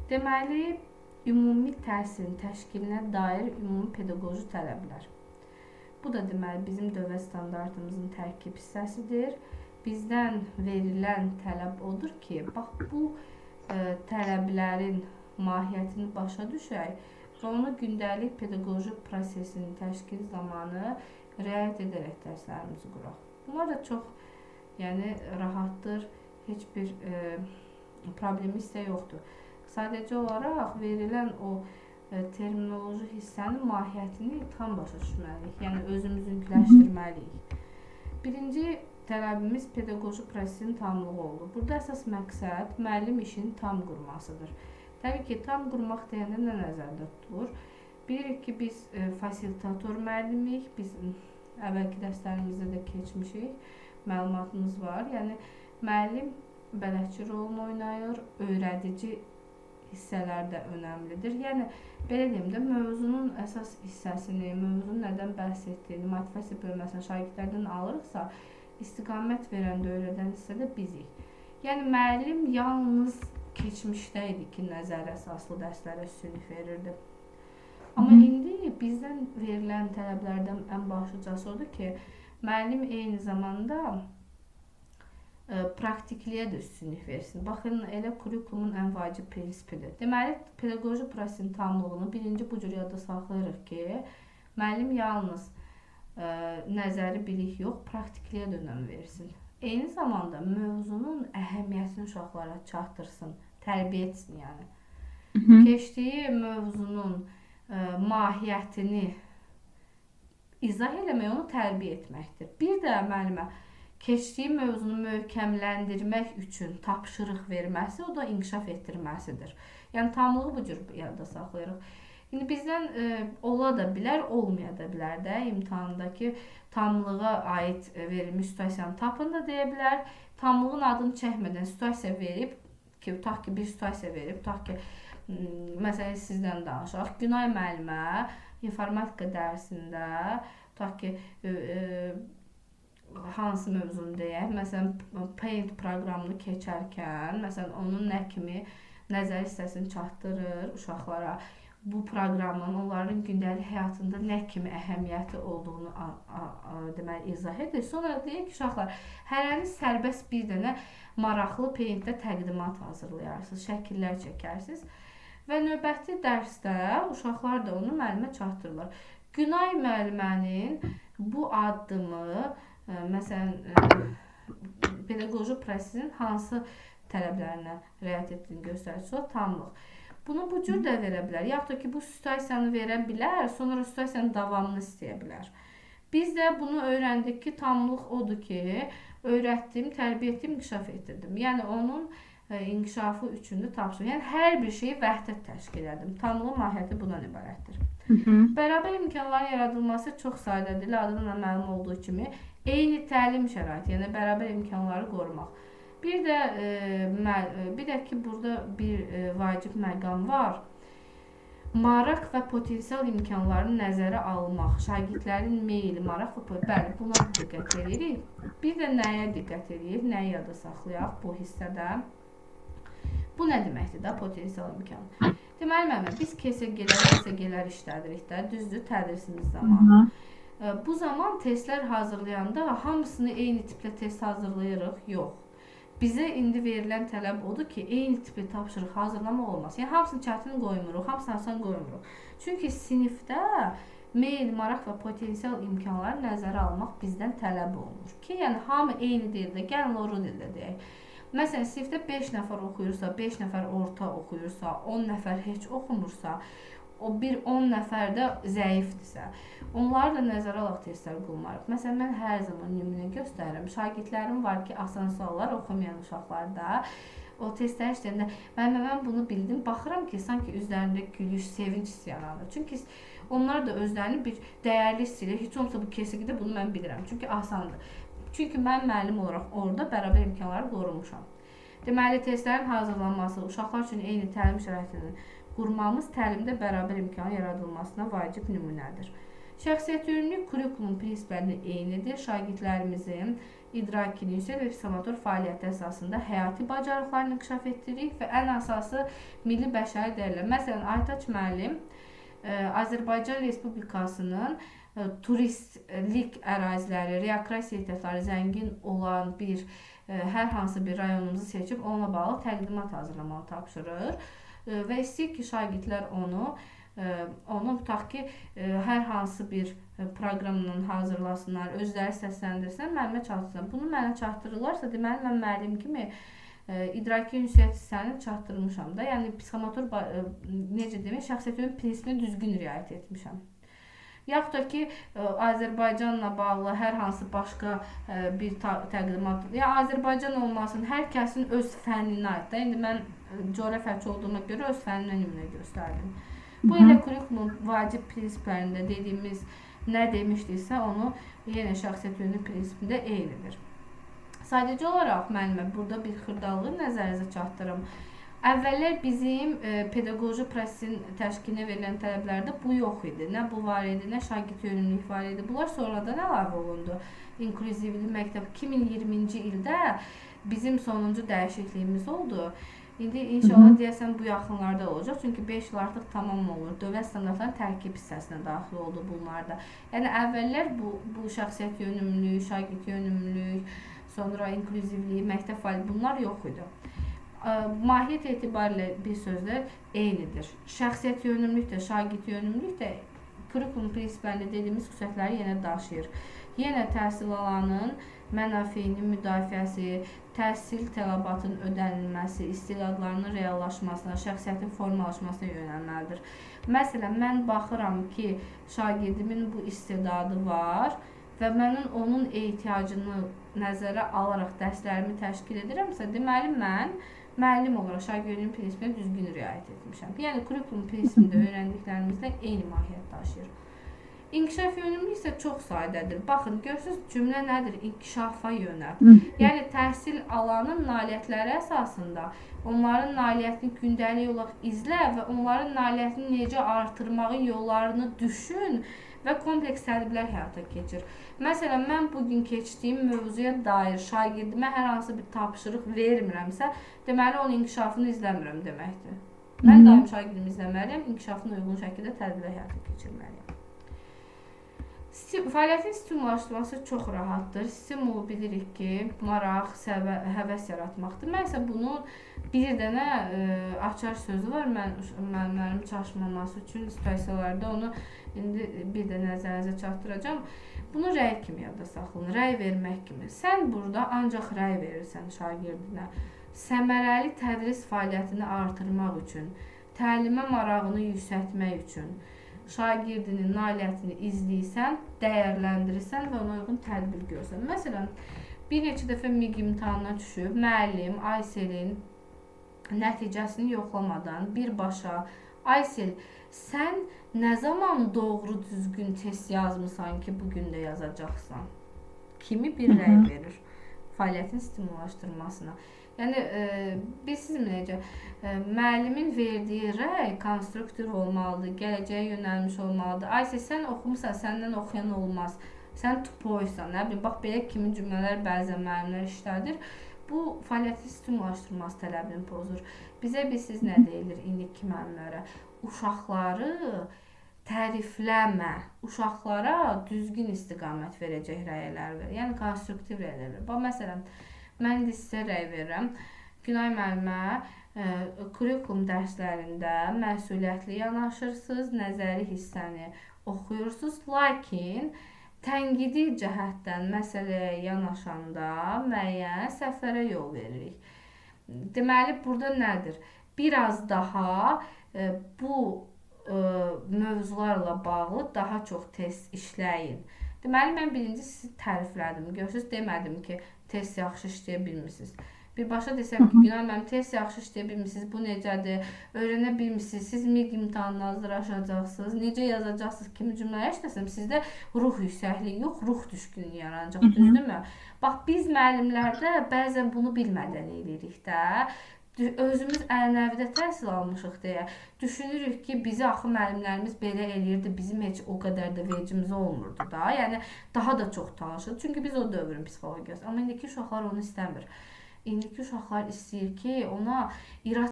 Deməli, ümumi təhsilin təşkilinə dair ümumi pedaqoji tələblər. Bu da deməli bizim dövlət standartımızın tərkib hissəsidir. Bizdən verilən tələb odur ki, bax bu tələblərin mahiyyətini başa düşək və onu gündəlik pedaqoji prosesinin təşkil zamanı riayət edərək dərslərimizi quraq. Bunlar da çox, yəni rahatdır, heç bir problemi hissə yoxdur. Sadəcə olaraq verilən o terminoloji hissənin mahiyyətini tam başa düşməliyik. Yəni özümüzünküləşdirməliyik. Birinci tələbimiz pedaqoji prosesin tamlığı oldu. Burada əsas məqsəd müəllim işini tam qurmasıdır. Təbii ki, tam qurmaq deyəndə nə nəzərdə tutulur? Bilirik ki, biz fasilitator müəllimik, biz əvvəlki dərslərimizdə də keçmişik, məlumatımız var. Yəni müəllim bələdçi rolunu oynayır, öyrədici hissələr də önəmlidir. Yəni belə deyim də, mövzunun əsas hissəsini, mövzunun nədən bəhs etdiyini, motivasiya bölməsini şagirdlərdən alırıqsa, istiqamət verən də, öyrədən hissə də bizik. Yəni müəllim yalnız keçmişdə idi ki, nəzərə əsaslı dərslərə üstünlük verirdi. Amma indi bizdən verilən tələblərdən ən başlıcası odur ki, müəllim eyni zamanda praktikliyə də üstünlük versin. Baxın, elə kurikulumun ən vacib prinsipidir. Deməli, pedaqoji prosesin tamlığını birinci bu cür yadda saxlayırıq ki, müəllim yalnız nəzəri bilik yox, praktikliyə də önəm versin. Eyni zamanda mövzunun əhəmiyyətini uşaqlara çatdırsın, tərbiyə etsin yəni. Keçdiyi mövzunun mahiyyətini izah eləmək, onu tərbiyə etməkdir. Bir də müəllimə keçdiyi mövzunu möhkəmləndirmək üçün tapşırıq verməsi, o da inkişaf etdirməsidir. Yəni tamlığı bu cür yadda saxlayırıq. İndi bizdən ola da bilər, olmaya da bilər də imtahandakı tamlığa aid verilmiş situasiyanı tapın da deyə bilər. Tamlığın adını çəkmədən situasiya verib ki, tutaq ki, bir situasiya verib, tutaq ki, məsələn sizdən danışaq. Günay müəllimə informatika dərsində tutaq ki, hansı mövzunu deyək, məsələn Paint proqramını keçərkən, məsələn onun nə kimi nəzəri hissəsini çatdırır uşaqlara, bu proqramın onların gündəlik həyatında nə kimi əhəmiyyəti olduğunu deməli izah edir. Sonra deyir ki, uşaqlar, hərəniz sərbəst bir dənə maraqlı Paint-də təqdimat hazırlayarsınız, şəkillər çəkərsiniz və növbəti dərsdə uşaqlar da onu müəllimə çatdırırlar. Günay müəllimənin bu addımı məsələn pedaqoji prosesin hansı tələblərinə riayət etdiyini göstəricisi o tamlıq. Bunu bu cür də verə bilər. Yaxud da ki, bu situasiyanı verə bilər, sonra situasiyanın davamını istəyə bilər. Biz də bunu öyrəndik ki, tamlıq odur ki, öyrətdim, tərbiyə etdim, inkişaf etdirdim. Yəni onun inkişafı üçün də tapşırıq. Yəni hər bir şeyi vəhdət təşkil edim. Tamlığın mahiyyəti bundan ibarətdir. Bərabər imkanların yaradılması çox sadədir. Adından məlum olduğu kimi eyni təlim şəraiti, yəni bərabər imkanları qorumaq. Bir də bir də ki, burada bir vacib məqam var. Maraq və potensial imkanlarını nəzərə almaq, şagirdlərin meyli, maraq və bəli, buna diqqət edirik. Bir də nəyə diqqət edirik, nəyi yada saxlayaq bu hissədə? Bu nə deməkdir də potensial imkan? Deməli, müəllim, biz KSG-lər işlədirik də, düzdür, tədrisimiz zamanı. Bu zaman testlər hazırlayanda hamısını eyni tiplə test hazırlayırıq? Yox. Bizə indi verilən tələb odur ki, eyni tipli tapşırıq hazırlamaq olmaz. Yəni hamısını çətin qoymuruq, hamısını asan qoymuruq. Çünki sinifdə meyl, maraq və potensial imkanları nəzərə almaq bizdən tələb olunur ki, yəni hamı eyni dildə, gəlin loru dildə deyək. Məsələn, sinifdə 5 nəfər oxuyursa, 5 nəfər orta oxuyursa, 10 nəfər heç oxumursa, o bir 10 nəfər də zəifdirsə, onları da nəzərə alaq testlər qurmarıq. Məsələn, mən hər zaman nümunə göstərirəm. Şagirdlərim var ki, asan suallar oxumayan uşaqlarda o testlər işləyəndə mən bunu bildim. Baxıram ki, sanki üzlərində gülüş, sevinç hissi yaranır. Çünki onlar da özlərini bir dəyərli hiss edir. Heç olmasa bu KSG-də bunu mən bilirəm. Çünki asandır. Çünki mən müəllim olaraq orada bərabər imkanları qorumuşam. Deməli, testlərin hazırlanması, uşaqlar üçün eyni təlim şəraitinin qurmamız təlimdə bərabər imkanın yaradılmasına vacib nümunədir. Şəxsiyyətyönlü kurikulum prinsipləri eynidir. Şagirdlərimizin idrakini, ünsiyyət və psixomotor fəaliyyəti əsasında həyati bacarıqlarını inkişaf etdiririk və ən əsası milli bəşəri dəyərlər. Məsələn, Aytaç müəllim Azərbaycan Respublikasının turistlik əraziləri, rekreasiya ehtiyatları zəngin olan bir hər hansı bir rayonumuzu seçib onunla bağlı təqdimat hazırlamağı tapşırır və istəyir ki, şagirdlər onu tutaq ki, hər hansı bir proqramla hazırlasınlar, özləri səsləndirsinlər, müəllimə çatdırsınlar. Bunu mənə çatdırırlarsa, deməli mən müəllim kimi idraki ünsiyyət hissəni çatdırmışam da. Yəni psixomotor necə demək, şəxsiyyət yönümlülük prinsipinə düzgün riayət etmişəm. Yaxud da ki, Azərbaycanla bağlı hər hansı başqa bir təqdimat, ya Azərbaycan olmasın, hər kəsin öz fənninə aid də. İndi mən coğrafiyaçı olduğuma görə öz fənnimdən nümunə göstərdim. Bu elə kurikulumun vacib prinsiplərində dediyimiz nə demişdiksə, onu yenə şəxsiyyət yönümlülük prinsipində eynidir. Sadəcə olaraq müəllimə burada bir xırdalığı nəzərinizə çatdırım. Əvvəllər bizim pedaqoji prosesin təşkilinə verilən tələblərdə bu yox idi. Nə bu var idi, nə şagird yönümlülük var idi. Bunlar sonradan əlavə olundu. İnklüzivli məktəb 2020-ci ildə bizim sonuncu dəyişikliyimiz oldu. İndi inşallah deyəsən bu yaxınlarda olacaq. Çünki 5 il artıq tamam olur. Dövlət standartlarının tərkib hissəsinə daxil oldu bunlar da. Yəni əvvəllər bu şəxsiyyət yönümlülük, şagird yönümlülük, sonra inklüzivlik, məktəb fəaliyyəti bunlar yox idi. Mahiyyət etibarilə bir sözlə eynidir. Şəxsiyyət yönümlülük də, şagird yönümlülük də kurikulum prinsiplərində dediyimiz xüsusiyyətləri yenə daşıyır. Yenə təhsil alanın mənafeyinin müdafiəsi, təhsil tələbatının ödənilməsi, istedadlarının reallaşmasına, şəxsiyyətin formalaşmasına yönəlməlidir. Məsələn, mən baxıram ki, şagirdimin bu istedadı var və mənim onun ehtiyacını nəzərə alaraq dərslərimi təşkil edirəmsə, deməli mən müəllim olaraq şagird yönümlülük prinsipinə düzgün riayət etmişəm. Yəni kurikulum prinsipində öyrəndiklərimizlə eyni mahiyyət daşıyır. İnkişaf yönümlülük isə çox sadədir. Baxın, görürsünüz cümlə nədir? İnkişafa yönəlt. Yəni təhsil alanın nailiyyətləri əsasında onların nailiyyətini gündəlik olaraq izlə və onların nailiyyətini necə artırmağın yollarını düşün və kompleks tədbirlər həyata keçir. Məsələn, mən bugün keçdiyim mövzuya dair şagirdimə hər hansı bir tapşırıq vermirəmsə, deməli onun inkişafını izləmirəm deməkdir. Mən daim şagirdimi izləməliyəm, inkişafına uyğun şəkildə tədbirlər həyata keçirməliyəm. Fəaliyyətin stimullaşdırılması çox rahatdır. Stimul bilirik ki, maraq, həvəs yaratmaqdır. Mən isə bunun bir dənə açar sözü var. Mənim çaşmaması üçün situasiyalarda onu indi bir də nəzərinizə çatdıracağam. Bunu rəy kimi yadda saxlayın, rəy vermək kimi. Sən burada ancaq rəy verirsən şagirdinə. Səmərəli tədris fəaliyyətini artırmaq üçün, təlimə marağını yüksəltmək üçün şagirdinin nailiyyətini izləyirsən, dəyərləndirirsən və ona uyğun tədbir görürsən. Məsələn, bir neçə dəfə MİQ imtahanına düşüb, müəllim Ayselin nəticəsini yoxlamadan birbaşa Aysel, sən nə zaman doğru düzgün test yazmısan ki, bugün də yazacaqsan? Kimi bir rəy verir fəaliyyətin stimullaşdırmasına. Yəni, bilirsiniz necə, müəllimin verdiyi rəy konstruktiv olmalıdır, gələcəyə yönəlmiş olmalıdır. Aysə, sən oxumusan, səndən oxuyan olmaz, sən tupoysan, nə bilim, bax, belə kimi cümlələr bəzən müəllimlər işlədir. Bu, fəaliyyətin stimullaşdırması tələbini pozur. Bizə bilirsiniz nə deyilir indiki müəllimlərə? Uşaqları tərifləmə, uşaqlara düzgün istiqamət verəcək rəylər ver, yəni konstruktiv rəylər ver. Bax, məsələn, mən indi sizə rəy verirəm. Günay müəllimə, kurikulum dərslərində məsuliyyətli yanaşırsınız, nəzəri hissəni oxuyursunuz, lakin tənqidi cəhətdən məsələyə yanaşanda müəyyən səhvlərə yol veririk. Deməli, burada nədir? Biraz daha bu mövzularla bağlı daha çox test işləyin. Deməli, mən birinci sizi təriflədim. Görürsünüz, demədim ki, test yaxşı işləyə bilmirsiniz. Birbaşa desəm ki, Günay müəllim, test yaxşı işləyə bilmirsiniz, bu necədir, öyrənə bilmirsiniz, siz MİQ imtahanına hazırlaşacaqsınız, necə yazacaqsınız, kimi cümlələr işləsəm, sizdə ruh yüksəkliyi yox, ruh düşkünlüyü yaranacaq, düzdürmü? Bax, biz müəllimlərdə bəzən bunu bilmədən eləyirik də. Özümüz ənənəvidə təhsil almışıq deyə düşünürük ki, bizi axı müəllimlərimiz belə eləyirdi, bizim heç o qədər də vecimiz olmurdu da. Yəni daha da çox danışır. Çünki biz o dövrün psixologiyası. Amma indiki uşaqlar onu istəmir. İndiki uşaqlar istəyir ki, ona irad